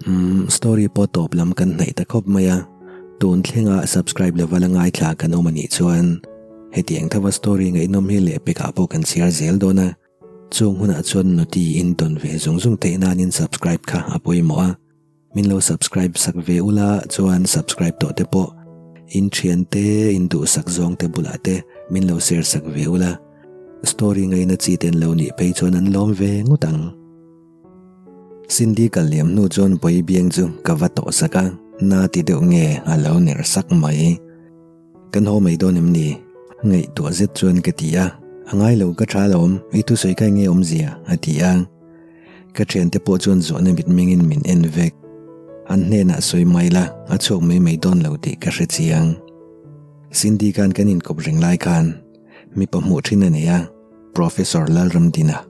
Umm story pawh tawp lam kan hnaih ta khawp mai a, tun thlenga subscribe lova la ngaithla kan awm a nih chuan hetiang thova story ngaihnawm hi leh pekah pawh kan chhiar zel dawn a, chung hunah chuan noti in tawn ve zung zung theih nanin subscribe kha a pawimawh a, min lo subscribe sak ve ula chuan subscribe tawh te pawh in thian te in duhsak zawng te bulah te min lo share sak ve ula, story ngaina chi te an lo nih phei chuan an lawm ve ngawt ang. Cindy kal liam hnu chuan Bawi biang chu ka va tawh sak a, na ti deuh nge a lo ner sak mai. Kan haw mai dawn em ni? Ngaihtuah zet chuan ka ti a, a ngai lo ka tha alawm, i thusawi kha enge awmzia? a ti a. Ka thiante pawh chuan zawhna mitmengin min en vek. An hnenah sawi mai la, a chhuak mai mai dawn lo tih ka hre chiang. Cindy khan kan inkawp reng lai khan mipa hmuh thin a nei a, Professor Lalramdina.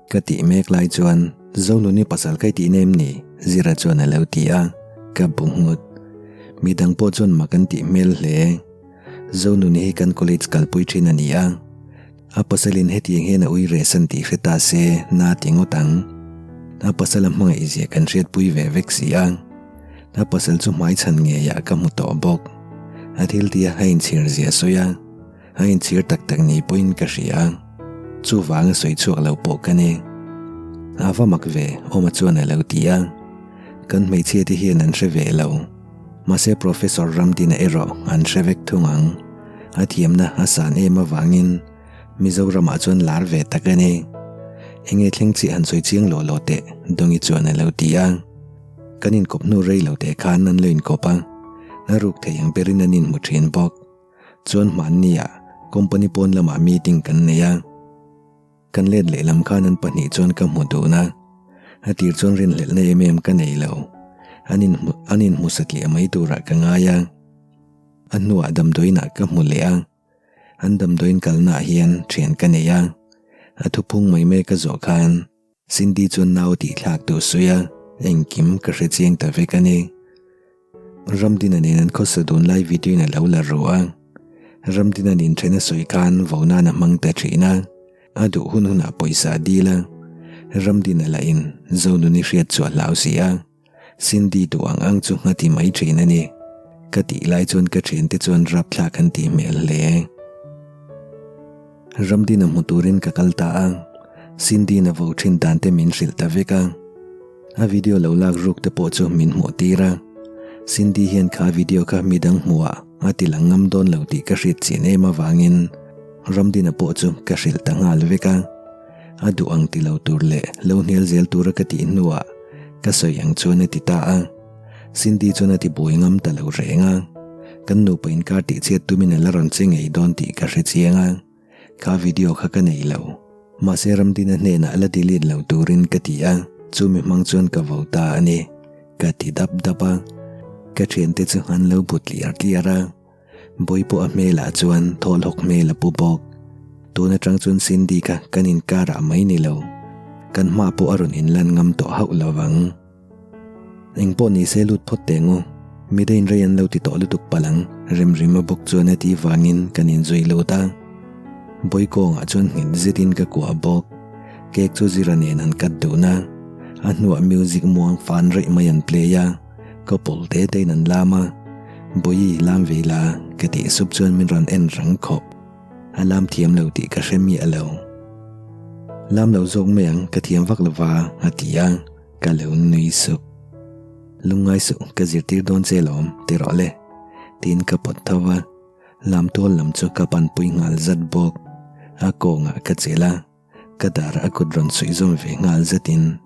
Ka tih mek lai chuan Zonuni pasal kai tih nem ni? Zira chuan a lo ti a, ka bu nghut. Midang pawh chuan mak an tih hmel hle. Zonuni hi kan college kalpui thin a ni a, a pasalin hetiang hian a ui rehsan tih hre ta se na ti ngawt ang. A pasal a hmangaih zia kan hriatpui ve vek si a, a pasal chu hmaichhan ngeiah ka hmu tawh bawk. A thil tia a inchhir zia sawi a. A inchhir tak tak ni pawhin ka hria a, chuvanga sawi chhuak lo pawh ka ni. A va mak ve, Awma chuan a lo ti a. Kan hmeichhia te hian an hre ve lo. Mahse Professor Ramdina erawh an hre vek thung ang. A thiamna a san em avangin Mizoramah chuan lar ve tak a ni. Enge thleng chiah han sawi chiang lawh lawh teh, Dawngi chuan a lo ti a. Kan inkawp hnu rei lo teh khan an lo inkawp a, a ruk thei ang berin an inhmu thin bawk. Chuan hmannia company pawn lamah meeting kan nei a, kan let lehlam khan an pahnih chuan ka hmu dun a, a tir chuan rinhlelhna em em ka nei lo, an inhmu an inhmu satliah mai turah ka ngai a, a hnuah damdawiinah ka hmu leh a, an damdawiin kalnaah hian thian ka nei a, a thuphung mai mai ka zawh khan Cindy chuan nau tih thlak duh suih a, engkim ka hre chiang ta vek a ni. Ramdina nen an khawsa dun lai video in a lo la ru a, Ramdina nen then a sawi khan vo nan a hmang ta thin a, a duh hun hunah pawisa a dil a, Ramdina lah in Zonuni hriat chu a hlau si a, Cindy duh ang ang chu a ti mai thin a ni. Ka tih lai chuan ka thiante chuan rapthlak an tih hmel hle. Ramdina hmu turin ka kal ta a, Cindy-in a vo thin dan te min hrilh ta vek a. A video lo lak ruk te pawh chu min hmuh tir a. Cindy hian kha video kha midang hmuhah a ti lang ngam dawn lo tih ka hriat chian em avangin Ramdina pawh chu ka hrilh ta nghal vek a. A duh ang ti lo tur leh lo hnial zel tura ka tih hnuah ka sawi ang chuan a ti ta a. Cindy chuan a ti buai ngam ta lo reng a, kan nupa inkar tih chhiat tumin a la rawn che ngei dawn tih ka hre chiang a, kha video kha ka nei lo. Mahse Ramdina hnenah la delete lo turin ka ti a, chumi hmang chuan ka vo ta a ni, ka ti dap dap a. Ka thiante chu an lo bu tliar tliar a, Bawi pawh a hmelah chuan thawhlawk hmel a pu bawk. Tun atang chuan Cindy kha kan inkarah mai ni lo, kan hma pawh a rawn inlan ngam tawh hauh lo vang. Eng pawh ni se lut phawt teh ngu, midain rei an lo ti tawh lutuk palh ang, Remrima bawk chuan a tih vangin kan inzui lut a. Bawi kawngah chuan nghet zetin ka kuah bawk. Cake chu Zira nen an cut dun a, a hnuah music muang fan raih mai an play a, couple te tein an lam a. Bawi lam ve la ka tih sup chuan min rawn en rang khawp. A lam thiam lo tih ka hre miah lo. Lam lo zawk mai ang ka thiam vak lova a ti a. Ka lo nui suk. Lungngai suh ka zirtir dawn che lawm ti rawh le. Tiin ka pawt tho a, lam tual lam chu ka panpui nghal zat bawk. A kawngah ka chelh a, ka darah a kut rawn suih zawm ve nghal zatin,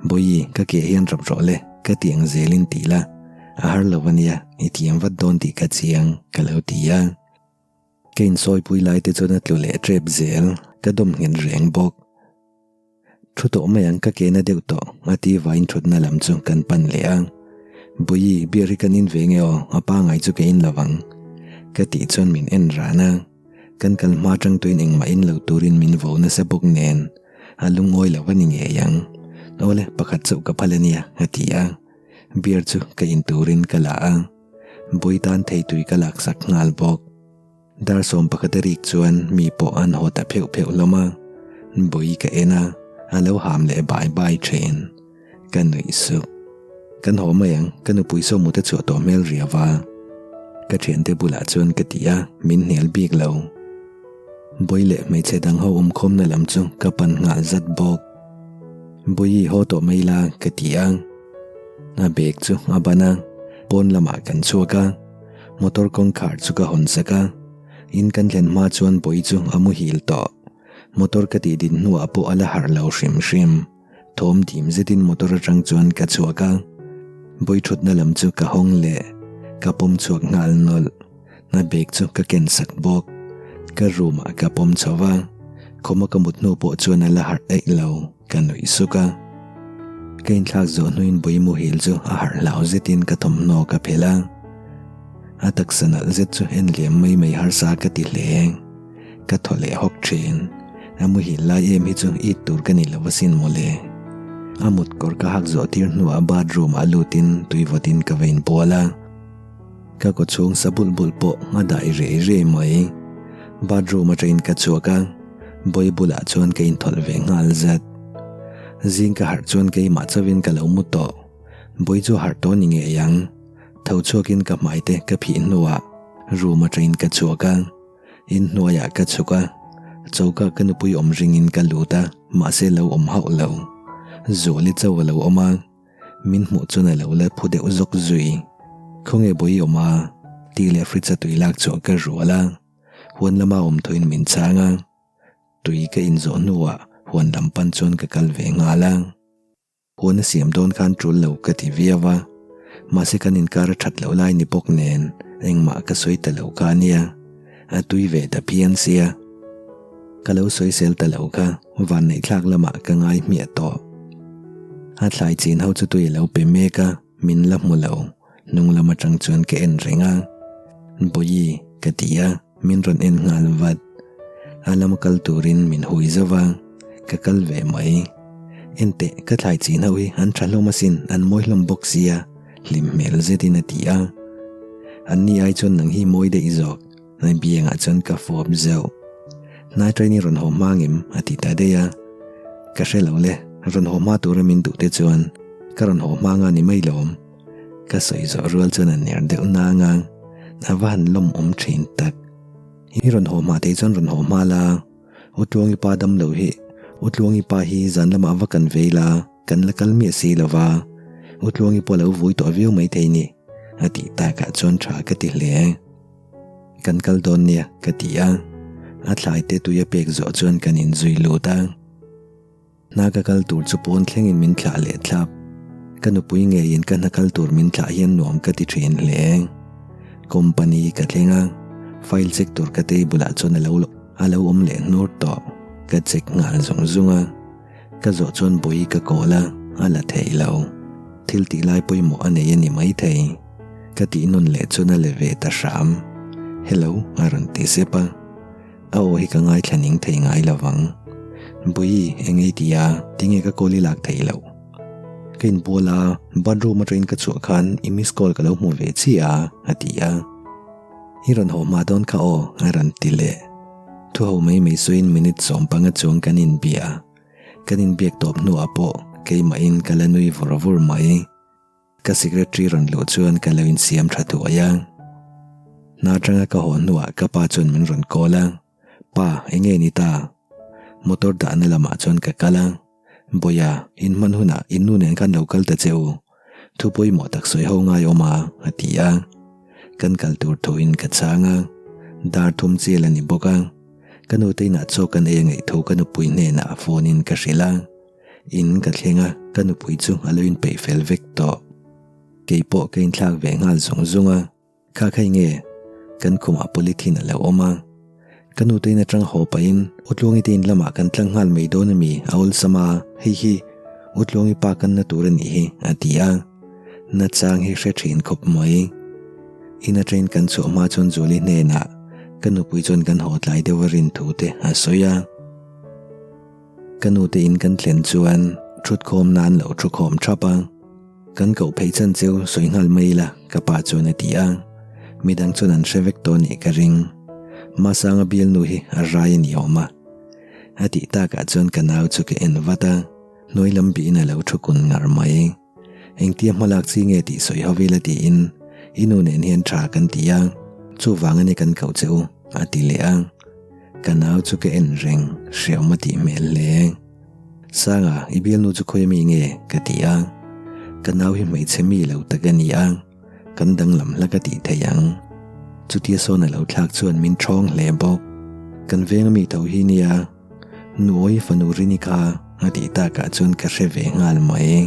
Bawihi ka ke hian rap rawh le, ka ti ang zelin ti la, a har lo ania, i thiam vat dawn tih ka chiang, ka lo ti a. Ka insawipui lai te chuan a tlu leh tep zel, ka dawm nghet reng bawk. Thu tawh mai ang ka ke na deuh tawh a ti vain thutna lam chu kan pan leh a. Bawihi beer hi kan in ve nge aw a pangai chu ka in lo ang ka tih chuan min en ran a. Kan kal hma tang tuin engmah in lo turin min vo nasa bawk nen a lungawi lo a ni ngei ang. Awle pakhat chauh ka phal ania a ti a. Beer chu ka in turin ka la a. Bawihi tan theitui ka laksak nghal bawk. Dar 11 a rik chuan mi pawh an haw ta pheuh pheuh hlawm a, Bawi ka en a, a lo ham leh bai bai thin. Ka nuih sup. Kan haw mai ang, ka nupui saw mut a chhuah tawh hmel riau a. Ka thiante bulah chuan ka ti a, min hnial bik lo. Bawi leh hmeichhe dang ho awmkhawmna lam chu ka pan nghal zat bawk. Bawi haw tawh mai la ka ti a. A bag chu a ban a, pawn lamah kan chhuak a. Motor kawngkhar chu ka hawn sak a. In kan thlen hma chuan Bawi chu a muhil tawh. Motor ka tih din hnuah pawh a la harh lo hrim hrim. Thawm dim zetin motor atang chuan ka chhuak a, bawi thutna lam chu ka hawng leh ka pawm chhuak nghal nawlh. A bag chu ka ken sak bawk. Ka room ah ka pawm chho va, khawma ka mut hnu pawh chuan a la harh eih lo, ka nuih suk a. Ka inthlak zawh hnuin bawi muhil chu a harh hlau zetin ka thawmhnaw ka phelh a. A taksa nalh zet chu en liam mai mai harsa ka ti hle. Ka thaw leh hawk thin. A muhil lai em hi chu it tur ka ni lo asin mawle. A mut kawr ka hak zawh tir hnuah bathroom ah lutin tui vawtin ka va inbual a. Ka kaw chhung sa bulh bulh pawh a dai riai riai mai. Bathroom atangin ka chhuak a, bawi bulah chuan ka inthawlh ve nghal zat. Zing ka harh chuan keimah chauhin ka lo mu tawh. Bawi chu harh tawh ni ngei ang. Tho chhuakin ka hmai te ka phih hnuah room atangin ka chhuak a. In hnuaiah ka chhuk a, choka ka nupui awm ringin ka lut a, mahse lo awm hauh lo. Zuali cho a lo awm a, min hmuh chuan a lo la phu deuh zawk zui. Khawnge bawi awm a? tih leh fridge a tui lak chhuah ka rual a, huan lama awm thuin min chhang a. Tui ka inzawh hnuah huan lam pan chuan ka kal ve nghal a. Huan a siam dawn khan tul lo ka ti viau a, mahse kan inkar a that loh lai ni bawk nen engmah ka sawi ta lo kha a nia, a tui ve ta phian sia. Ka lo sawi sel ta lo kha vanneih thlak lamah ka ngai hmiah tawh. A thlai chin ho chu tui a lo pe mek a, min la hmu lo, hnung lam atang chuan ka en reng a. Bawihi ka ti a, min rawn en nghal vat. A lama kal turin min hui zauh a, ka kal ve mai. Enteh, ka thlai chin ho hi an tha hlawm asin, an mawi hlawm bawk sia, hlim hmel zetin a ti a. An ni ai chuan nang hi mawi daih zawk, a biangah chuan ka fawp zauh. Hnai train i rawn haw hma ngem? a ti ta daih a. Ka hre lo le, rawn haw hma tura min duh te chuan ka rawn haw hma nga ni mai lawm. Ka sawi zawh rual chuan a ner deuh nang a, a va han lawm awm thin tak. I rawn haw hma thei chuan rawn haw hma la, U Tluangi pa dam lo hi, U Tluangi pa hi zan lamah va kan vei la, kan la kal miah si lo va, U Tluangi pawh lo vui tawh viau mai thei ni, a tih takah chuan tha ka ti hle. Kan kal dawn nia, ka ti a, a thlai te tui a pek zawh chuan kan inzui lut a. Hna ka kal tur chu pawn thlengin min thlah leh thlap. Ka nupui ngeiin ka hna kal tur min thlah hian nuam ka ti thin hle. Company ka thleng a, file check tur ka table ah chuan a lo a lo awm leh hnur tawh. Ka check nghal zung zung a. Ka zawh chuan bawi ka kawl a, a la thei lo. Thil tih lai pawimawh a nei a ni maithei. Ka tih nawn leh chuan a le ve ta hram. Hello a rawn ti sep a. A aw hi ka ngaithla ning thei ngai lo vang. Bawi, eng ei ti a, tinge ka call i lak theih loh? Ka inbual a, bathroom atangin ka chhuah khan i miss call ka lo hmu ve chiah a, a ti a. I rawn haw hma dawn kha aw, a rawn ti leh. Thu ho mai mai sawiin minute 15 chuang kan inbia. Kan inbiak tawp hnuah pawh keimahin ka la nui vur vur mai. Ka secretary rawn luh chuan ka lo insiam tha thuai a. Hna atanga ka haw hnuah ka pa chuan min rawn call a, Pa, enge ni ta? Motor dahna lamah chuan ka kal a, Bawia, in hman hunah in nu nen khan lo kal ta che u. Thu pawimawh tak sawi ho ngai awm a, a ti a. Kan kal tur thuin ka chhang a, dar thum chial a ni bawk a. Ka nute inah chaw kan ei a ngaih thu ka nupui hnenah phone in ka hrilh a. In ka thleng a, ka nupui chu a lo inpeih fel vek tawh. Kei pawh ka inthlak ve nghal zung zung a, kha khai nge kan khumah polythene a lo awm a. Ka nute in atang haw pahin Utluangi te in lamah kan tlang nghal mai dawn a mi a awlsam a, hei hi Utluangi pa kan na tur a nih hi a ti a. Nachang hi hre thin khawp mai. In atangin kan chhuah hma chuan Zuali hnenah ka nupui chuan kan haw tlai deuh a rin thu te a sawi a. Ka nu te in kan thlen chuan thutkhawm nan lo thukhawm thap a, kan koh phei chan cheu sawi nghal mai ila ka pa chuan a ti a, midang chuan an hre vek tawh anih ka ring. Masanga bialnu hi a rai a ni awm a. A tih takah chuan ka nau chu ka en vat a, hnuai lam bihin a lo thu kun ngar mai. Engtia hmalak chi nge tih sawi ho ila tiin i nu nen hian tha kan ti a, chuvang a ni kan koh che u, a ti leh a. Ka nau chu ka en reng, hreawm a tih hmel hle. Sanga, i bialnu chu khawi ami nge? ka ti a. Ka nau hi hmeichhe mi lo tak a ni a, kan danglam hla ka tih theih ang. Chutia sawn a lo thlak chuan min ṭhawng hle bawk. Kan veng ami tho hi nia. Nuawi fanu Rini kha a tih takah chuan ka hre ve nghal mai.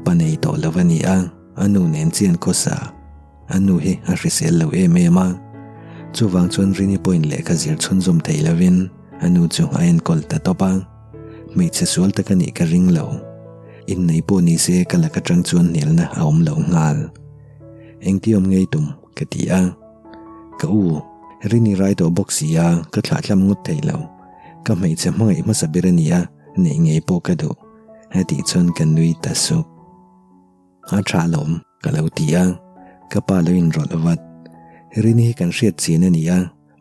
Pa nei tawh lo a ni a, a nu nen chian khawsa. A nu hi a hrisel lo em em a. Chuvang chuan Rini pawhin lehkha zir chhunzawm thei lovin a nu chu a enkawl ta tawp a. Hmeichhe sual tak a nih ka ring lo. Innei pawh ni se ka lak atang chuan hnialna a awm lo nghal. Engti awm ngei tum? ka ti a. Ka u, Rini rai tawh bawk si a, ka thlahthlam ngawt thei lo. Ka hmeichhe hmangaih hmasa ber a ni a, neih ngei pawh ka duh. A tih chuan ka nui ta sup. A tha alawm, ka lo ti a, ka pa lo inrawlh vat. Rini hi kan hriat chin a ni a,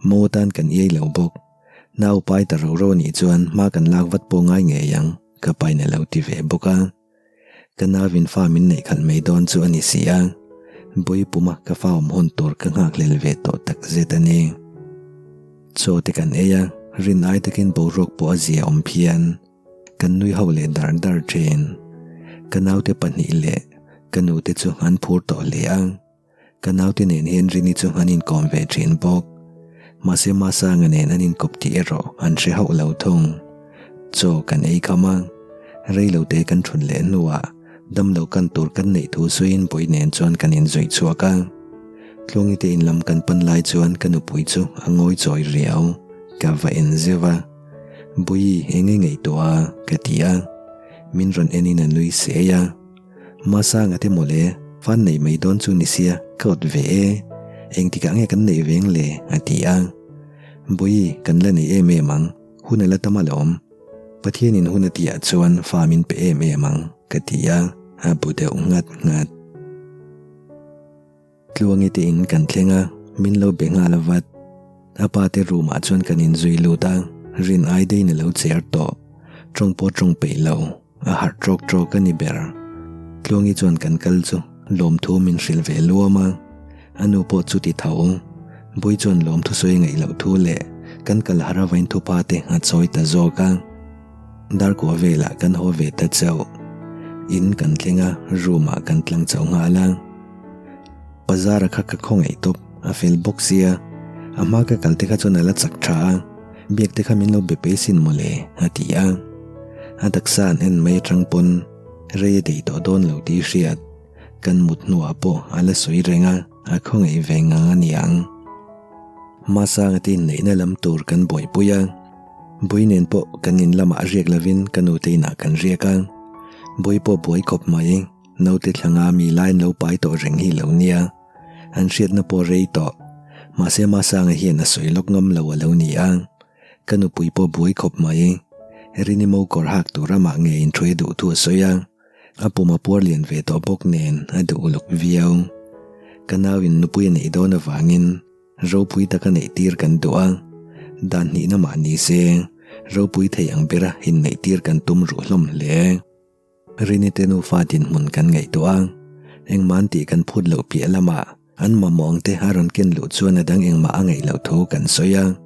mo tan kan iai lo bawk. Nau pai ta ro ro a nih chuan hma kan lak vat pawh ngai ngei ang, ka pain a lo ti ve bawk a. Ka nauin fa min neih khalh mai dawn chu a ni si a, Bawi puma ka fa awm hawn tur ka nghakhlel ve tawh tak zet a ni. Chaw te kan ei a, rin ai takin boruak pawh a zia awm phian. Kan nui ho leh dar dar thin. Ka naute pahnih leh ka nute chu an phur tawh hle a. Ka naute nen hian Rini chu an inkawm ve thin bawk. Mahse Masanga nen an inkawp tih erawh an hre hauh lo thung. Chaw kan ei kham a, rei lo te kan thun leh hnuah damlo kan tur kan neih thu sawiin Bawi nen chuan kan inzawih chhuak a. Tluangi te in lam kan pan lai chuan ka nupui chu a ngawi chawi riau. Ka va en zeuh a, Bawi eng nge ngaihtuah a? ka ti a. Min rawn enin a nui sei a. Masanga te mawle, fan nei mai dawn chu ni sia, ka awt ve e. Engtikah nge kan neih veng le? a ti a. Bawi, kan la nei em em ang, hun a la tam alawm. Pathianin hun a tihah chuan fa min pe em em ang, ka ti a, a bu deuh nghat nghat. Tluangi te in kan thleng a, min lo be nghal vat. A pa te room ah chuan kan inzui lut a, rin ai deiin a lo cher tawh. Tawng pawh tawng peih lo, a harh tawk tawk a ni ber. Tluangi chuan kan kal chu lawmthu min hrilh ve luam a, a nu pawh chu ti tho. Bawi chuan lawmthu sawi ngaih loh thu leh kan kal har avain thupa te a chawi ta zawk a. Darkua velah kan haw ve ta chauh. In kan thleng a, room ah kan tlang chauh nghal a. Bazar a kha ka khawngaih tawp, a fel bawk sia. A hma ka kal te kha chuan a la chak tha a, biak te kha min lo be pei sin mawle, a ti a. A taksa an en mai atang pawn rei a dei tawh dawn lo tih hriat. Kan mut hnuah pawh a la sawi reng a, a khawngaih ve ngang a niang. Masanga te inneihna lam tur kan buaipui a, Bui nen pawh kan in lamah riak lovin ka nu te inah kan riak a. Bui pawh buai khawp mai. Naute thlanga mi lain lo pai tawh reng hi lo nia, an hriatna pawh rei tawh. Mahse Masanga hian a sawi lawk ngam lo a lo ni a, ka nupui pawh buai khawp mai. Rini mo kawr hak tur amah nge inthuai a duh thu a sawi a, a pum a puar lian ve tawh bawk nen a duh uluk viau. Ka nauin nupui a neih dawn avangin ropui taka neih tir kan duh a, dan hnihna mah ni se ropui thei ang bera inneih tir kan tum ruh hlawm hle. Rini te nufa dinhmun kan ngaihtuah a, engmah an tih kan phut loh piah lamah an mamawh ang te a rawn ken luh chuan a dang engmah a ngaih loh thu kan sawi a,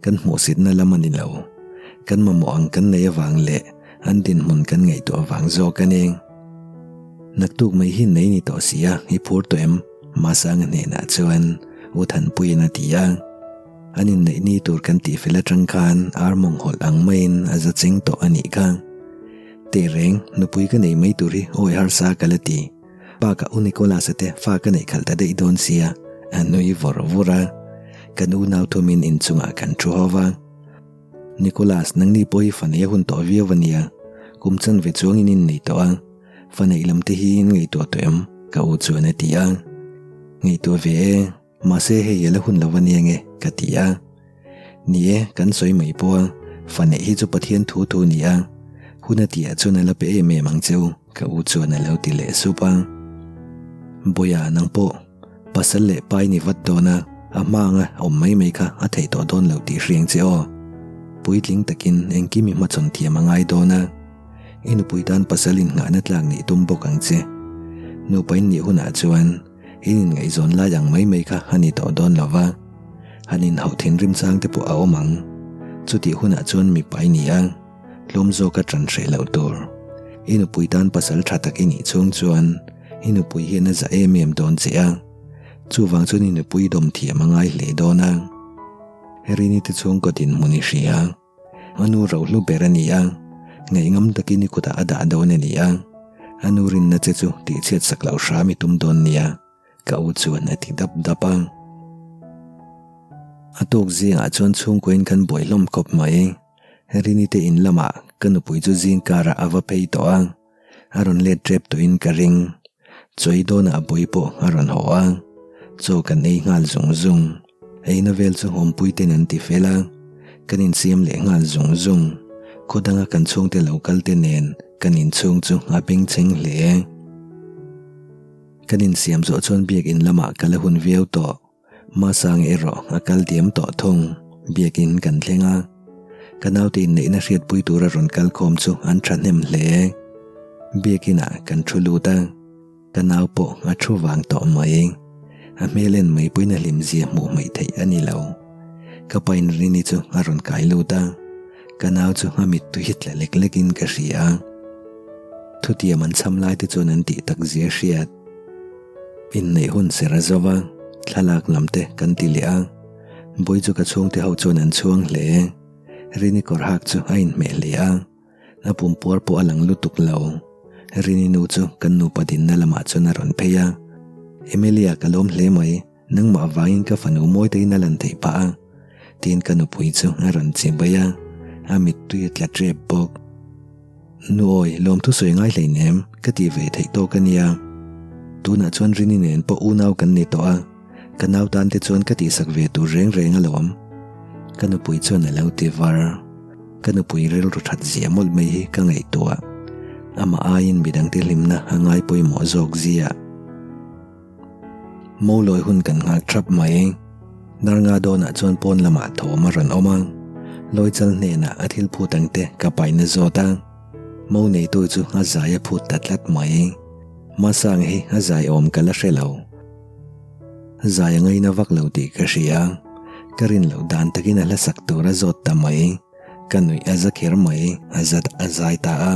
kan hmuhsitna lam a ni lo. Kan mamawh ang kan neih avang leh an dinhmun kan ngaihtuah avang zawk a ni. Naktuk mai hi nei ni tawh si a, i phur tawh em? Masanga hnenah chuan U Thanpuiin a ti a. An inneih ni tur kan tihfel atang khan ar mawng hawlh ang maiin a za cheng tawh a nih kha. Tehreng, nupui ka nei mai tur hi awi harsa ka la ti. Bakah U Nicholas-a te fa ka neih khalh ta daih dawn sia, a nui vawr vawr a. Kan unau thumin inchungah kan thu ho va. Nicholas, nangni pawh hi fa nei a hun tawh viau a nia. Kum chanve chuangin in nei tawh a. Fa neih lam te hi in ngaihtuah tawh em? Ka u chuan a ti a. Ngaihtuah ve e. Mahse hei a la hun lo a nia nge ka ti a. Ni e, kan sawi mai pawh a, fa neih hi chu Pathian thu thu ni a, hun a tihah chuan a la pe em em ang cheu ka u chuan a lo ti leh sup a. Bawiha nang pawh pasal leh pa i ni vat dawn a, a hma anga awm mai mai kha a theih tawh dawn lo tih hriang che aw. Puitling takin engkim i hmachhawn thiam a ngai dawn a. I nupui tan pasal innghahna tlak nih tum bawk ang che. Nupa in nih hunah chuan in inngaihzawn lai ang mai mai kha a ni tawh dawn lo va, han inhauh thinrim chang te pawh a awm ang. Chutih hunah chuan mipa i ni a, tlawm zawka ṭan hreh loh tur. I nupui tan pasal ṭha tak i nih chhung chuan i nupui hian a za em em dawn che a, chuvang chuan i nupui dawm thiam a ngai hle dawn a. Rini te chhungkaw dinhmun i hria. A nu rohlu ber a ni a, ngaihngam takin i kutah a dah dawn a ni a, a nu rinna che chu tihchhiat sak loh hram i tum dawn nia, ka u chuan a ti dap dap a. A tuk zingah chuan chhungkuain kan buai hlawm khawp mai. Rini te in lamah ka nupui chu zing karah a va phei tawh a. A rawn let tep tawhin ka ring. Chawi dawnah bawi pawh a rawn haw a, chaw kan ei nghal zung zung. Eina vel chu awmpui ten an ti fel a, kan insiam leh nghal zung zung. Khaw danga kan chhungte lo kal te nen kan inchhung chu a bengchheng hle. Kan insiam zawh chuan biakin lamah ka la hun viau tawh. Masang erawh a kal diam tawh thung. Biakin kan thleng a. Ka naute inneihna hriatpui tura rawn kal khawm chu an thahnem hle. Biakinah kan thu lut a, ka nau pawh a thu vang tawh mai. A hmel en mai pawhin a hlimzia hmuh hmaih theih a ni lo. Ka pa inrini chu a rawn kai lut a, ka nau chu a mittui hi tla lek lekin ka hria. Thutiam an chham lai te chuan an tih tak zia hriat. Inneih hun ser a zo va, thlalak lam te kan ti leh a. Bawi chu ka chhungte ho chuan an chhuang hle. Rini kawr hak chu a inhmeh hle a, a pumpuar pawh a lang lutuk lo. Rini nu chu kan nupa dinna lamah chuan a rawn phei a, Emilia ka lawm hle mai, nangmah vangin ka fanu mawi takin a lan theih phah a, tiin ka nupui chu a rawn chibai a, a mittui a tla tep bawk. Nu awi, lawmthu sawi ngai hleinem, ka ti ve theih tawk a nia. Tunah chuan Rini nen pawh unau kan ni tawh a, ka nau tan te chuan ka tihsak ve tur reng reng alawm. Ka nupui chuan a lo ti var. Ka nupui rilru that zia mawlh mai hi ka ngaihtuah. Amah aiin midangte hlimna a ngai pawimawh zawk zia. Mawlawi hun kan nghak thap mai. Darnga dawnah chuan pawn lamah thawm a rawn awm a, Lawichal hnenah a thil phut ang te ka paihna zawt a, Mo neitu chu a zai a phut ta tlat mai. Masang hi a zai awm ka la hre lo. Zai a ngaina vak lo tih ka hria. Ka rin loh dan takin a hla sak tur a zawt ta mai. Ka nuih a za kher mai, a zat a zai ta a.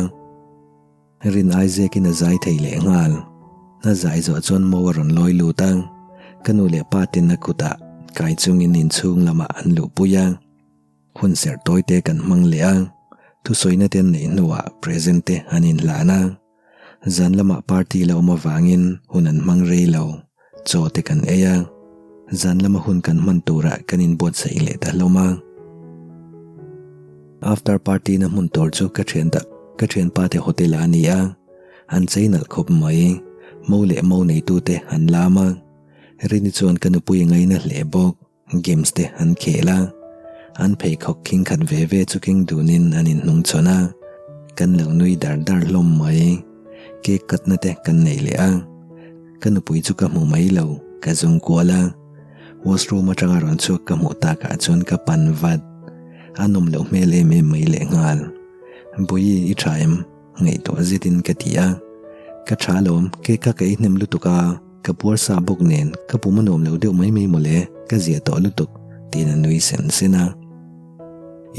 Rin Isaac-in a zai thei leh nghal. A zai zawh chuan Mo a rawn lawi lut a, ka nu leh pa ten a kutah kai chungin inchhung lamah an luhpui a. Hun serh tawi te kan hmang leh a, thusawina te an neih hnuah present te an inhlan a. Zan lamah party la awm avangin hun an hmang rei lo, chaw te kan ei a. Zan lama hun kan hman turah kan inbuatsaih leh ta hlawm a. After party na hmun tur chu ka thian ta ka thianpa te hotel ah a ni a, an chei nalh khawp mai, mo leh mo neitu te an lam a, Rini chuan ka nupui a ngaina hle bawk, games te an khel a, an pheikhawk khing khat ve ve chu keng dunin an inhnungchhawn a, kan lo nui dar dar hlawm mai, cake cut na te kan nei leh a, ka nupui chu ka hmu mai lo, ka zawng kual a. Washroom atanga rawn chhuak ka hmuh takah chuan ka pan vat. A nawm loh hmel em em mai lehnghal. Bawihi i tha em? Ngaihtuah zetin ka ti a. Ka tha alawm, cake kha ka ei hnem lutuk a, ka puar sa bawk nen ka pum a nuam lo deuh mai mai mawle, ka ziah tawh lutuk, tiin a nui sen sen a.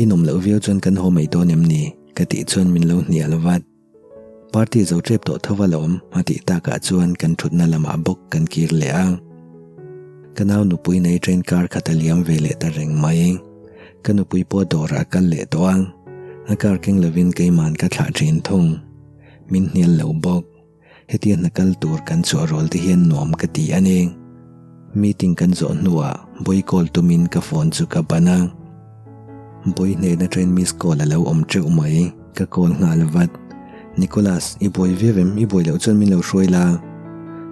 I nawm loh viau chuan kan haw mai dawn em ni? Ka tih chuan min lo hnial vat. Party zo tep tawh tho alawm a tih takah chuan kan thutna lamah bawk kan kir leh a. Ka nau nupui nei train car khat a liam ve leh ta reng mai. Ka nupui pawh dawrah a kal leh tawh a, a car keng lovin keiman ka thlah thin thung. Min hnial lo bawk. Hetia hna kal tur kan chhuah rual te hian nuam ka ti a ni. Meeting kan zawh hnuah Bawi call tumin ka phone chu ka ban a. Bawi hnena train miss call a lo awm teuh mai, ka call nghal vat. Nicholas, i buai viau em? I buai loh chuan min lo hruai la.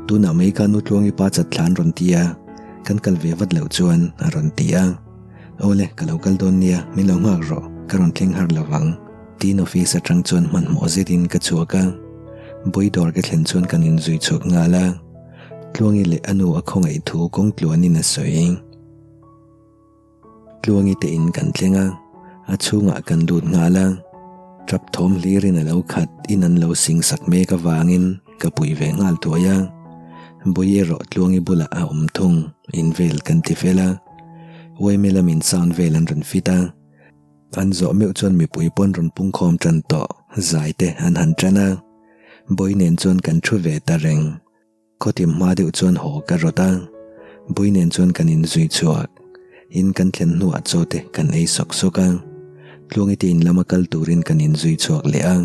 Tunah mai ka nu Tluangi pa chat thla an rawn ti a, kan kal ve vat loh chuan a rawn ti a. Awle, ka lo kal dawn nia, min lo nghak rawh, ka rawn thleng har lo vang. Tiin office atang chuan hmanhmawh zetin ka chhuak a, Bawi dawr ka thlen chuan kan inzui chhuak nghal a, Tluangi leh a nu a khawngaih thu kawng tluanin a sawi. Tluangi te in kan thleng a, a chhungah kan lut nghal a. Tap thawm hlirin a lo khat in an lo sing sak mek avangin ka pui ve nghal thuai a. Bawi erawh Tluangi bulah a awm thung in vel kan ti fel a. Uaime lamin sound vel an rawn fit a. An zawh meuh chuan mipui pawn rawn pungkhawm tan tawh zai te an han tan a. Bawi nen chuan kan thu ve ta reng. Khawtim hma deuh chuan haw ka rawt a, Bui nen chuan kan inzui chhuak. In kan thlen hnuah chaw te kan ei sawk sawk a, Tluangi te in lama kal turin kan inzui chhuak leh a.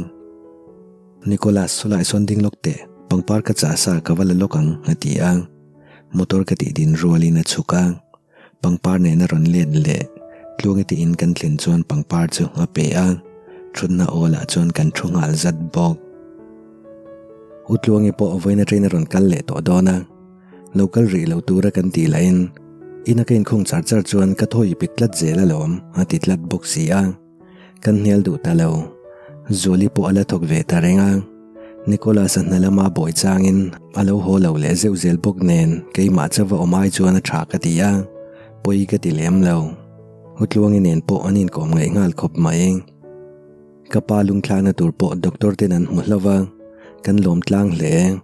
Nicholas, sawlai sawn ding lawk teh, pangpar ka chah sa ka va la lawk ang, a ti a. Motor ka tih din rualin a chhuk a. Pangpar nen a rawn let leh Tluangi te in kan thlen chuan pangpar chu a pe a, thutna awlah chuan kan thu nghal zat bawk. U Tluangi pawh vawiin atangin a rawn kal leh tawh dawn a, lo kal rih lo tura kan tih lahin ina ka inkhung char char chuan ka thaw ipik tlat zel alawm a ti tlat bawk si a. Kan hnial duh ta lo. Zuali pawh a la thawk ve ta reng a. Nicholas-a hna lama bawi changin a lo haw lo leh zeuh zel bawk nen keimah chauva awm ai chuan a tha ka ti a, pawi ka ti lem lo. Hutluangi nen pawh an inkawm ngaih nghal khawp mai. Ka pa lungthlakna tur pawh doctor ten an hmu hlauh va, kan lawm tlang hle.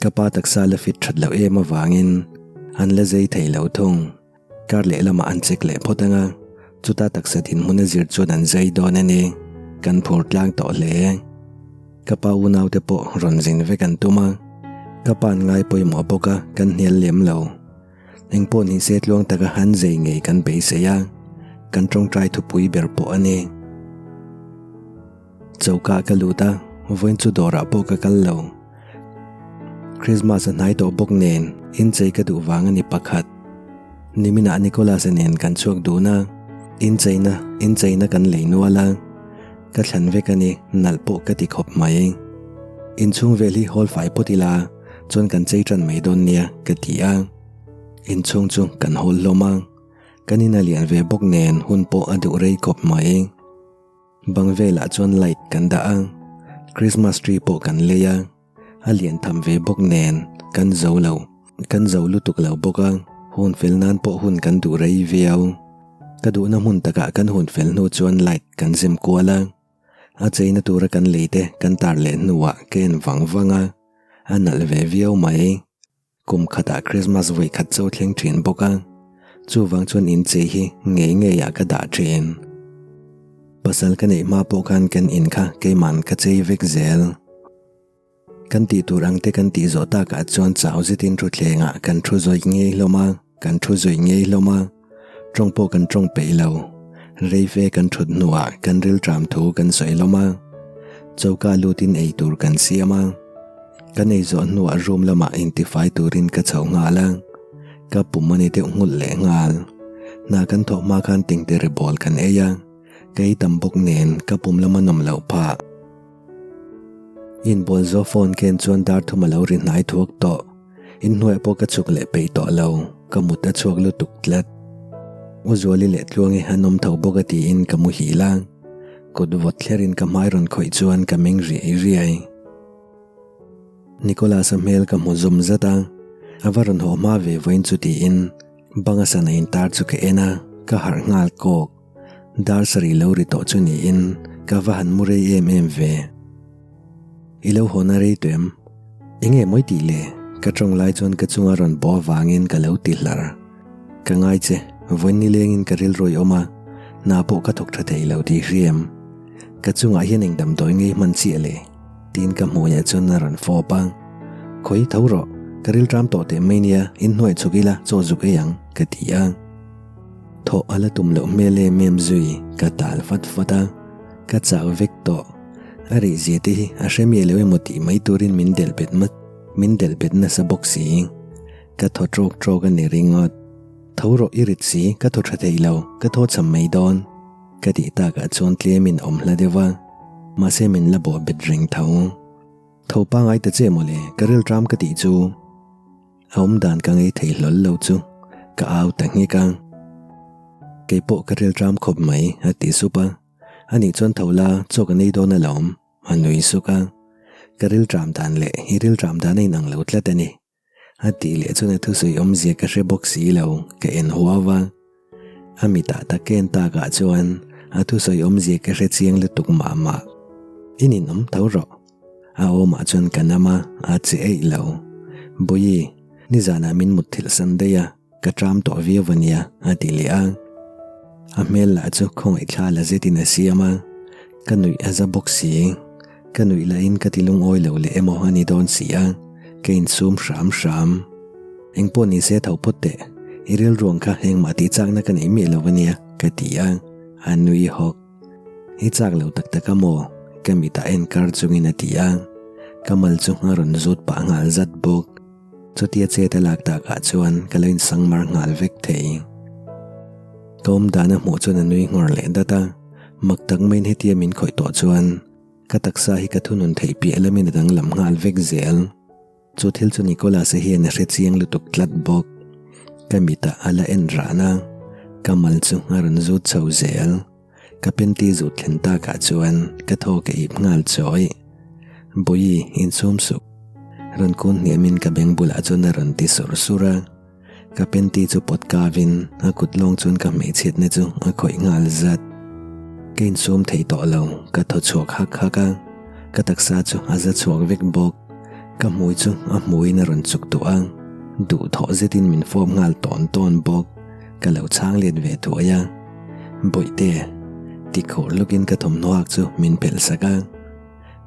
Ka pa taksa la fit that loh em avangin an la zei thei lo thung. Kar leh lamah an check leh phawt ang a, chuta taksa dinhmun a zir chuan an zai dawn a ni. Kan phur tlang tawh hle. Ka pa unaute pawh rawn zin vek an tum a, ka pa an ngai pawimawh bawk a, kan hnial lem lo. Engpawh ni se tluang taka han zei ngei kan beisei a, kan tawngtai thupui ber pawh a ni. Choka ka lut a, vawiin chu dawrah pawh ka kal lo. Christmas a hnai tawh bawk nen inchei ka duh vang a ni pakhat. Niminah Nicholas-a nen kan chhuak dun a, incheina incheina kan lei nual a, ka thlan vek a ni, nalh pawh ka ti khawp mai. Inchhung vel hi hawl fai phawt ila chuan kan chei tan mai dawn nia ka ti a, inchhung chu kan hawl hlawm a, kan in a lian ve bawk nen hun pawh a duh rei khawp mai. Bang velah chuan light kan dah a, Christmas tree pawh kan lei a, a lian tham ve bawk nen kan zo lo, kan zo lutuk lo bawk a, hun fel nan pawh hun kan duh rei viau. Ka duhna hmun takah kan hun fel hnu chuan light kan zem kual a, a cheina tura kan lei te kan tar leh hnuah ka en vang vang a, a nalh ve viau mai. Kum khatah Christmas vawi khat cho thleng thin bawk a, chuvang chuan inchei hi ngei ngeiah ka dah thin. Pasal ka neih hma pawh khan kan in kha keiman ka chei vek zel. Kan tih tur ang te kan tih zawh takah chuan chau zetin thutthlengah kan thu zawih ngei hlawm a, kan thu zawih ngei hlawm a, tawng pawh kan tawng peih lo. Rei fe kan thut hnuah kan rilṭam thu kan sawi hlawm a, choka lutin ei tur kan siam a. Kan ei zawh hnuah room lamah intifai turin ka chho nghal a, ka pum a ni deuh nghulh leh nghal. Hna kan thawh hma khan tingtere ball kan ei a, ka ei tam bawk nen ka pum lam a nawm loh phah. Inbual zawh phone ken chuan dar thum a lo ri hnai thuak tawh. Inhnuaiah pawh ka chhuk leh peih tawh lo, ka mut a chhuak lutuk tlat. U Zuali leh Tluangi an awm tho bawk a tiin ka muhil a, kut vawt thlerin ka hmai rawn khawih chuan ka meng riai riai. Nicholas-a hmel ka hmu zawm zat a, a va rawn haw hma ve vawiin chu tiin banga sana intar chu ka en a, ka harh nghal kawk. Dar sarih lo ri tawh chu niin ka va han mu rei em em ve. I lo hawn a rei tawh em? Enge mawi tih le? Ka tawng lai chuan ka chunga rawn bawh avangin ka lo ti hlar. Ka ngai che, vawiin nilengin ka rilru i awm a, hna pawh ka thawk tha thei lo tih hria em? Ka chungah hian eng damdawi ngei hman chiah le? Tiin ka hmuiah chuan a rawn fawp a. Khawi tho rawh, ka rilṭam tawh teh mai nia, inhnuai chhuk ila chaw zuk ei ang, ka ti a. Thawh a la tum loh hmel em em zui, ka tal fat fat a, ka chau vek tawh. A rih zia te hi a hre miah lo emaw tih mai turin min delh bet mat, min delh bet nasa bawk si. Ka thaw tawk tawk a ni ringawt. Tho rawh i rit si, ka thaw tha thei lo, ka thaw cham mai dawn. Ka tih takah chuan tlemin awm hla deuh a, mahse min la bawh bet reng tho. Tho pangai ta che mawle, ka rilṭam ka tih chu. A awm dan ka ngei thei hlawl lo chu ka au ta nghek a. Kei pawh ka rilṭam khawp mai a ti sup a. Anih chuan tho la chaw ka nei dawn alawm a nui suk a. Ka rilṭam dan leh i rilṭam dan a inang lo tlat a ni. A tih leh chuan a thusawi awmzia ka hre bawk si lo ka en huau a. A mitah tak ka en takah chuan A thusawi awmzia ka hre chiang lutuk mah mah. I ninawm tho rawh. A awmah chuan ka nam a, a che eih lo. Bawihi, nizanah min mutthilh san daih a, ka ṭam tawh viau a nia, a ti leh a. A hmel lah chu khawngaihthla la zetin a siam a, ka nuih a za bawk si. Ka nuih lahin ka ti lungawi lo leh emaw a ni dawn si a, ka insum hram hram. Engpawh ni se tho phawt teh, i rilruang kha engmah tih chakna ka nei miah lo a nia, ka ti a, a nui hawk. I chak lo tak tak a maw? Ka mitah en kar chungin a ti a, ka mal chu a rawn zut pah nghal zat bawk. Chutia chet a lak takah chuan ka lo insangmar nghal vek thei. Ka awmdan a hmuh chuan a nui nghawr leh dat a, mak tak maiin hetia min khawih tawh chuan ka taksa hi ka thunun theih piah lamin a danglam nghal vek zel. Chu thil chu Nicholas-a hian a hre chiang lutuk tlat bawk. Ka mitah a la en ran a, ka mal chu a rawn zut chho zel. Ka panty zut thlen takah chuan ka thaw ka ip nghal chawi. Bawihi, insum suh. Rawn kun hniamin ka beng bulah chuan a rawn ti sur sur a. Ka panty chu pawt kavin a kut lawng chuan ka hmeichhiatna chu a khawih nghal zat. Ka insum thei tawh lo, ka thaw chhuak hak hak a, ka taksa chu a za chhuak vek bawk. Ka hmui chu a hmuiin a rawn chuk duh a, duhthawh zetin min fawp nghal tawn tawn bawk. Ka lo chhang let ve thuai a, Bawihte, ti khur lawkin ka thawmhnaw hak chu min phelh sak a.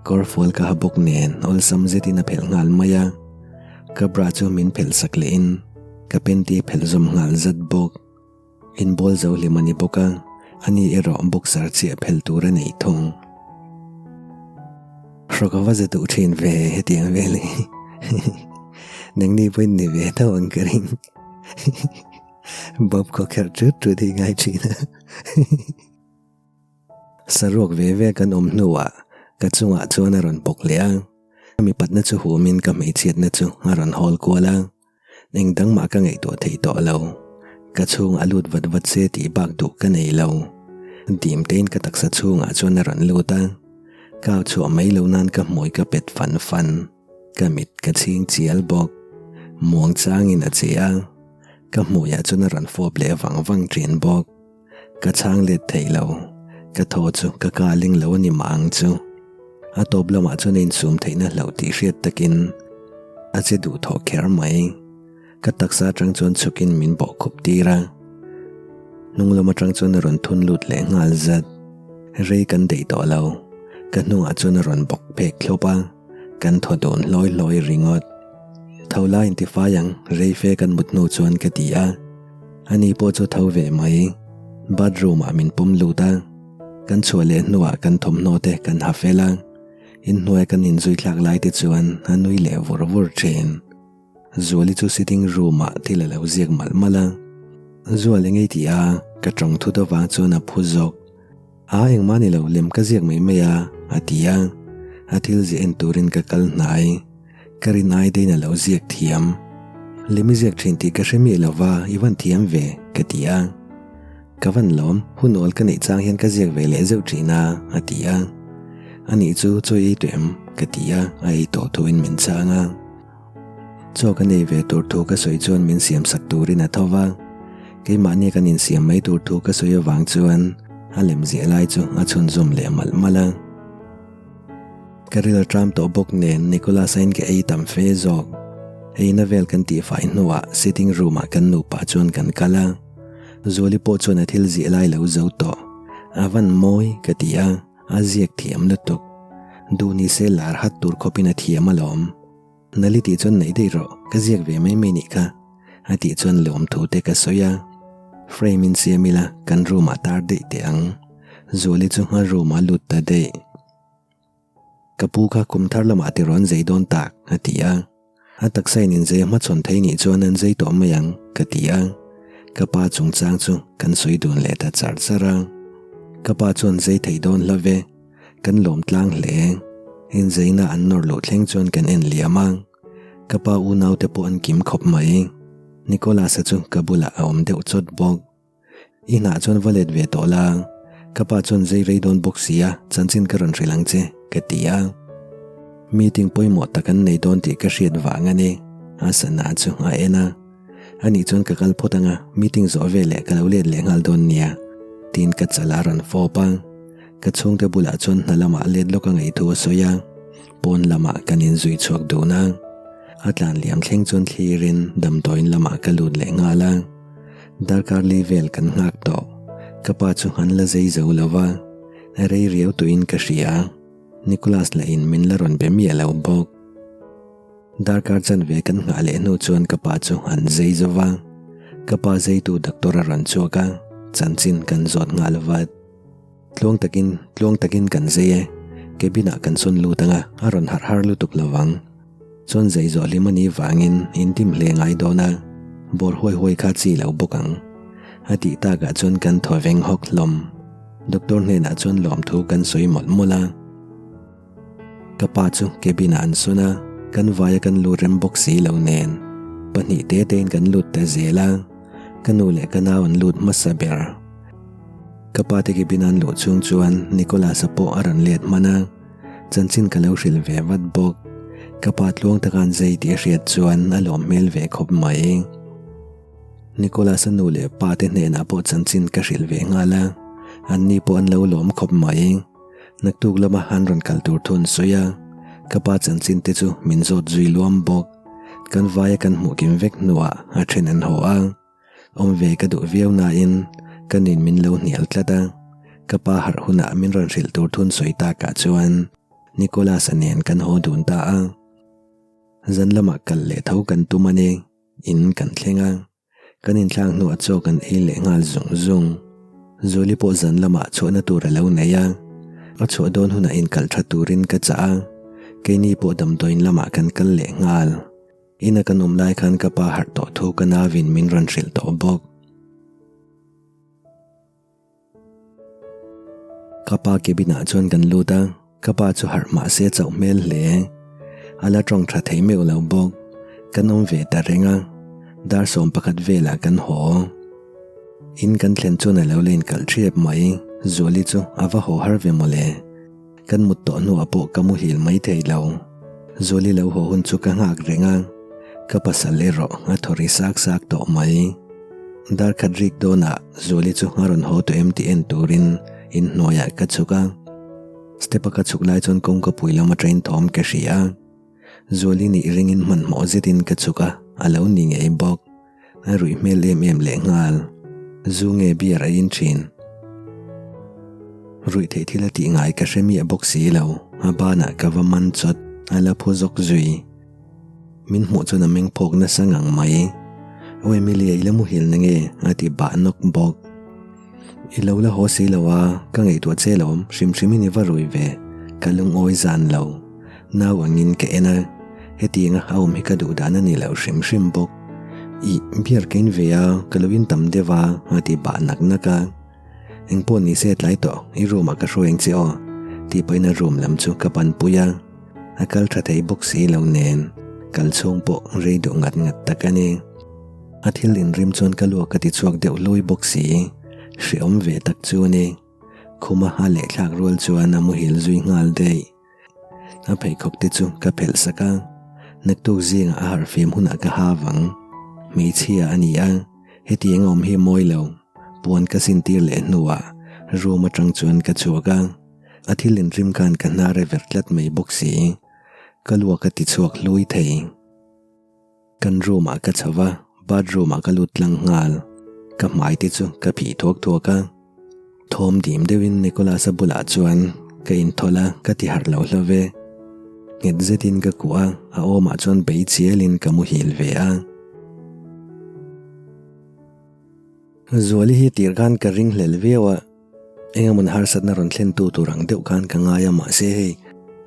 Kawrfual ka ha bawk nen awlsam zetin a phelh nghal mai a, ka bra chu min phelh sak lehin ka panty phelh zawm nghal zat bawk. Inbual zo hlim a ni bawk a, ani erawh boxer chiah phelh tur a nei thung. Hrawk a va za duh thin ve hetiang vel hi nangni pawhin ni ve tho ang ka ring. Bob khawkherh tut tut hi ngai thin a. Saruak ve ve kan awm hnuah ka chungah chuan a rawn bawk leh a, ka mipatna chu humin ka hmeichhiatna chu a rawn hawl kual a, eng dang mah ka ngaihtuah thei tawh lo, ka chhungah a lut vat vat se tih bak duh ka nei lo. Dim tein ka taksa chhungah chuan a rawn lut a, ka au chhuah mai lo nan ka hmui ka pet fan fan, ka mit ka chhing chial bawk. Muang changin a che a, ka hmuiah chuan a rawn fawp leh vang vang thin bawk. Ka chhang let thei lo, ka thaw chu ka ka ling lo a ni mah ang chu. A tawp lamah chuan a insum theihna hlauh tih hriat takin a che duh thawh kher mai. Ka taksa atang chuan chhukin min bawh khup tir a, hnung lam atang chuan a rawn thun lut leh nghal zat. Rei kan daih tawh lo, ka hnungah chuan a rawn bawk phek thlawp a, kan thaw dun hlawi hlawi ringawt. Tho lai intifai ang, rei fe kan mut hnu chuan ka ti a. Ani pawh chu tho ve mai. Bathroom ah min pawm lut a, kan chhuah leh hnuah kan thawmhnaw te kan ha fel a, inhnuai kan inzui thlak lai te chuan a nui leh vur vur thin. Zuali chu sitting room ah thil a lo ziak malh malh a, Zual eng ei tih a ka tawng thut avang chuan a phu zawk. A engmah ni lo lem ka ziak mai mai a, a ti a, a thil ziah en turin ka kal hnai. Ka rin ai deiin a lo ziak thiam. Lem i ziak thin tih ka hre miah lo va, i van thiam ve, ka ti a. Ka van lawm, hun awl ka neih chang hian ka ziak ve leh zeuh thin a, a ti a. Anih chu chaw i ei tawh em? ka ti a, a ei tawh thuin min chhang a. Chaw ka nei ve tur thu ka sawi chuan min siam sak turin a tho va, keimahni kan insiam mai tur thu ka sawi avang chuan a lem ziah lai chu a chhunzawm leh malh malh a. Ka ril a ṭam tawh bawk nen Nicholas-a in ka ei tam fe zawk. Eina vel kan tihfai hnuah sitting room-ah kan nupa chuan kan kal a, Zuali pawh chuan a thil ziah lai lo zo tawh. A van mawi ka ti a, a ziak thiam lutuk. Duh ni se lar hat tur khawpin a thiam alawm. Nali tih chuan neih daih rawh, ka ziak ve mai mai nih kha, a tih chuan lawmthu te ka sawi a. Frame in siam ila kan room ah tar daih teh ang. Zuali chu a room ah lut ta daih. Ka pu kha kum thar lamah ti rawn zei dawn tak, a ti a. A taksa in inzei a hmachhawn thei nih chuan an zei tawh mai ang, ka ti a. Ka pa chungchang chu kan sawi dun leh ta char char a. Ka pa chuan zei thei dawn hla ve. Kan lawm tlang hle. Inzeina an nawr loh thleng chuan kan en liam a, ka pa unaute pawh an kim khawp mai. Nicholas-a chu ka bulah a awm deuh chawt bawk. I hnah chuan va let ve tawh la, ka pa chuan zei rei dawn bawk si a, chanchin ka rawn hrilh ang che, ka ti a. Meeting pawimawh tak an nei dawn tih ka hriat vang a ni, a sana chu a en a. Anih chuan ka kal phawt ang a, meeting zawh veleh ka lo let leh nghal dawn nia. Tiin ka chal a rawn fawp a, ka chhungte bulah chuan hna lamah let lawk a ngaih thu a sawi a, pawn lamah kan inzui chhuak dun a. A tlan liam thleng chuan thlirin damdawiin lamah ka lut leh nghal a. Darkar li vel kan nghak tawh, ka pa chu an la zei zo lo va, a rei riau tuin ka hria. Nicholas lahin min la rawn be miah lo bawk. Darkar chanve kan nghah leh hnu chuan ka pa chu an zei zo va, ka pa zeitu doctor a rawn chhuak a, chanchin kan zawt nghal vat. Tluang takin, tluang takin kan zei e, cabin ah kan sawn lut ang a, a rawn harh har lutuk lo vang. Chuan zei zawh hlim a nih vangin intim hle ngai dawn a, bawr huai huai kha chi lo bawk ang. A tih takah chuan kan thaw veng hawk hlawm. Doctor hnenah chuan lawmthu kan sawi mawlh mawlh a. Ka pa chu cabin ah an sawn a, kan vaia kan lut rem bawk si lo nen pahnih te tein kan lut ta zel a, ka nu leh ka nau an lut hmasa ber. Ka pa te cabin an luh chhung chuan Nicholas-a pawh a rawn let hman a, chanchin ka lo hrilh ve vat bawk. Ka pa tluang taka an zai tih a hriat chuan a lawm hmel ve khawp mai. Nicholas-a nu leh pa te hnenah pawh chanchin ka hrilh ve nghal a, anni pawh an lo lawm khawp mai. Naktuk lama an rawn kal tur thu an sawi a, ka pa chanchin te chu min zawt zui luam bawk. Kan vaia kan hmuh kim vek hnuah a then an haw a, awm ve ka duh viau nain ka nin min lo hnial tlat a, ka pa harh hunah min rawn hrilh tur thu an sawi takah chuan Nicholas-a nen kan haw dun ta a. Zan lamah kal leh tho kan tum a ni, in kan thleng a. Kan inthlak hnuah chaw kan ei leh nghal zung zung. Zuali pawh zan lamah chhuahna tur a lo nei a, a chhuah dawn hunah inkalh tha turin ka chah a, keini pawh damdawiin lamah kan kal leh nghal. Ina kan awm lai khan ka pa harh tawh thu ka nauin min rawn hrilh tawh bawk. Ka pa cabin ah chuan kan lut a, ka pa chu harh mah se chauh hmel hle. A la tawng tha thei meuh lo bawk. Kan awm ve ta reng a, dar 11 velah kan haw. In kan thlen chuan a lo la inkalh ṭhiap mai, Zuali chu a va haw har ve mawle. Kan mut tawh hnuah pawh ka muhil mai thei lo. Zuali lo haw hun chu ka nghak reng a, ka pasal erawh a thaw ri sak sak tawh mai. Dar khat rik dawnah Zuali chu a rawn haw tawh em tih en turin inhnuaiah ka chhuk a. Step a ka chhuk lai chuan kawngka pui lam atangin thawm ka hria a. Zuali nih ringin hmanhmawh zetin ka chhuk a, a lo ni ngei bawk. A ruih hmel em em leh nghal. Zu nge beer a in thin. Ruih theih thil a tih ngai ka hre miah bawk si lo, a banah ka va man chawt, a la phu zawk zui. Min hmuh chuan a meng phawk nasa ngang mai. Aw Emilia i la muhil na nge? a ti bah nawk bawk. I lo la haw si lo a, ka ngaihtuah che lawm, hrim hrimin i va rui ve, ka lungawi zan lo. Nau angin ka en a, hetianga a awm hi ka duh dan a ni lo hrim hrim bawk. Ih, beer ka in ve a, ka lo in tam deuh a, a ti bah nak nak a. Engpawh ni se tlai tawh, i room ah ka hruai ang che aw, tih pahin a room lam chu ka panpui a. A kal tha thei bawk si lo nen, kal chhung pawh rei duh ngat ngat tak a ni. A thil inrim chuan ka luak ka ti chhuak deuh hlui bawk si, hreawm ve tak chu a ni. Khuma a lehthlak rual chuan a muhil zui nghal daih. A pheikhawk te chu ka phelh sak a, naktuk zingah a harhfim hunah ka ha vang. Hmeichhia a ni a, hetiang awm hi mawi lo. Puan ka sintir leh hnuah room atang chuan ka chhuak a, a thil inrim khan ka hnar a ver tlat mai bawk si. Ka luak a ti chhuak hlui thei. Kan room ah ka chho va, bathroom ah ka lut tlang nghal. Ka hmai te chu ka phih thuak thuak a. Thawm dim deuhin Nicholas-a bulah chuan ka inthawlh a, ka ti harh lo hlo ve. Nghet zetin ka kuah a, a awmah chuan bei chialin ka muhil ve a. Zuali hi tir khan ka ring hlel viau a. Engemawn harsatna rawn thlentu tur ang deuh khan ka ngai a mahse hei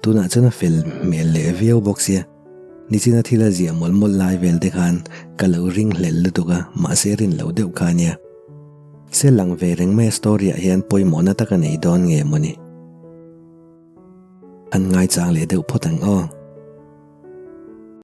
tunah chuan a fel hmel leh viau bawk sia. Nichina thil a ziah mawlh mawlh lai vel te khan ka lo ring hlel lutuk a mahse rin loh deuh kha ania. Se lang ve reng mai a story ah hian pawimawhna tak a nei dawn nge mawni. An ngaichang leh deuh phawt ang aw.